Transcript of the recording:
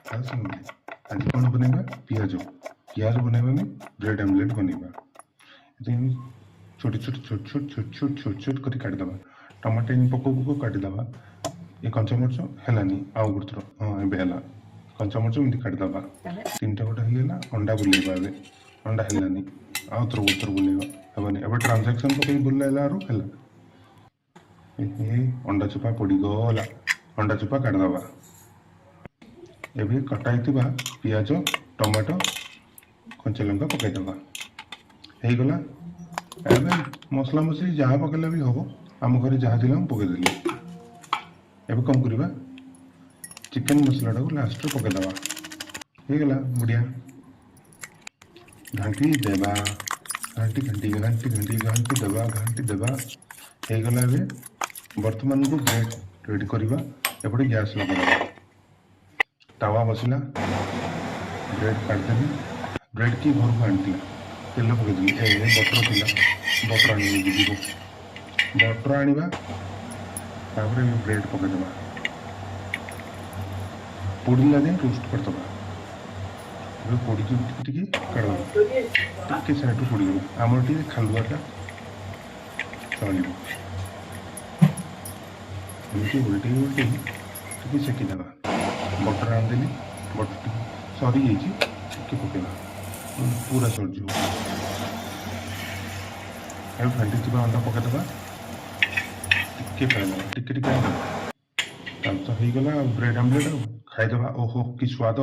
ଆଉ ସାଙ୍ଗମାନେ, ଆଜି କ'ଣ ବନେଇବା? ପିଆଜ ପିଆଜ ବନେଇବାନି, ବ୍ରେଡ୍ ଆମଲେଟ୍ ବନେଇବା। ଏମିତି ଛୋଟ ଛୋଟ ଛୋଟ ଛୋଟ ଛୋଟ ଛୋଟ ଛୋଟ ଛୋଟ କରି କାଟିଦେବା। ଟମାଟୋ ଏମିତି ପକଉ ପକଉ କାଟିଦେବା। ଏ କଞ୍ଚାମରିଚ ହେଲାନି, ଆଉ ଗୋଟେ ଥର। ହଁ, ଏବେ ହେଲା। କଞ୍ଚାମରିଚ ଏମିତି କାଟିଦେବା। ତିନିଟା ଗୋଟେ ହେଇଗଲା। ଅଣ୍ଡା ବୁଲେଇବା ଏବେ। ଅଣ୍ଡା ହେଲାନି, ଆଉ ଥର ଗୋଟେ ଥର ବୁଲେଇବା, ହେବନି। ଏବେ ଟ୍ରାଞ୍ଜାକ୍ସନ୍ ପକେଇ ବୁଲେଇଲାରୁ ହେଲା। ଏ ଅଣ୍ଡା ଚୋପା ପଡ଼ିଗଲା, ଅଣ୍ଡା ଚୋପା କାଟିଦେବା। ଏବେ କଟା ହେଇଥିବା ପିଆଜ, ଟମାଟୋ, କଞ୍ଚା ଲଙ୍କା ପକାଇଦେବା। ହେଇଗଲା। ଏବେ ମସଲା ମସଲି ଯାହା ପକେଇଲେ ବି ହେବ। ଆମ ଘରେ ଯାହା ଥିଲା ମୁଁ ପକେଇଦେଲି। ଏବେ କ'ଣ କରିବା? ଚିକେନ୍ ମସଲାଟାକୁ ଲାଷ୍ଟରେ ପକାଇଦେବା। ହେଇଗଲା, ବଢ଼ିଆ। ଘାଣ୍ଟି ଦେବା, ଘାଣ୍ଟି ଘାଣ୍ଟି ଘାଣ୍ଟି ଘାଣ୍ଟି ଘାଣ୍ଟି ଦେବା, ଘାଣ୍ଟି ଦେବା। ହେଇଗଲା। ଏବେ ବର୍ତ୍ତମାନକୁ ବ୍ରେଡ୍ ରେଡ଼ି କରିବା। ଏପଟେ ଗ୍ୟାସ୍ ଲଗାଇଦେବା। ତାୱା ବସିଲା, ବ୍ରେଡ୍ କାଟିଦେଲି। ବ୍ରେଡ୍ କିଏ ଘରକୁ ଆଣିଥିଲା। ତେଲ ପକେଇଦେଲି। ଏ ବଟର ଥିଲା, ବଟର ଆଣିବାକୁ ଯିବ। ବଟର ଆଣିବା, ତାପରେ ବ୍ରେଡ୍ ପକେଇଦେବା। ପୋଡ଼ିଲା ଯାଏଁ ରୋଷ୍ଟ କରିଦେବା। ଏବେ ପୋଡ଼ିକି ଟିକେ ଟିକେ କାଢ଼ିଦେବା। ଟିକେ ସାଇଡ଼ରୁ ପୋଡ଼ିଗଲା। ଆମର ଟିକେ ଖାଲୁଆଟା ଚଳିବ। ଏମିତି ଓଲଟେଇ ଓଲଟେଇ ଟିକେ ସେକିଦେବା। ବଟର ଆଣିଦେଲି। ବଟର ଟିକେ ସରିଯାଇଛି, ଟିକେ ପକେଇବା, ପୁରା ସରିଯିବ। ଏବେ ଫେଣ୍ଟିଥିବା ଅଣ୍ଡା ପକେଇଦେବା। ଟିକେ ଖାଇଦେବା, ଟିକେ ଟିକେ ଖାଇଦେବା। ତାହେଲେ ତ ହେଇଗଲା ଆଉ ବ୍ରେଡ୍ ଆମଲେଟ୍। ଆଉ ଖାଇଦେବା। ଓହୋ, କି ସ୍ୱାଦ!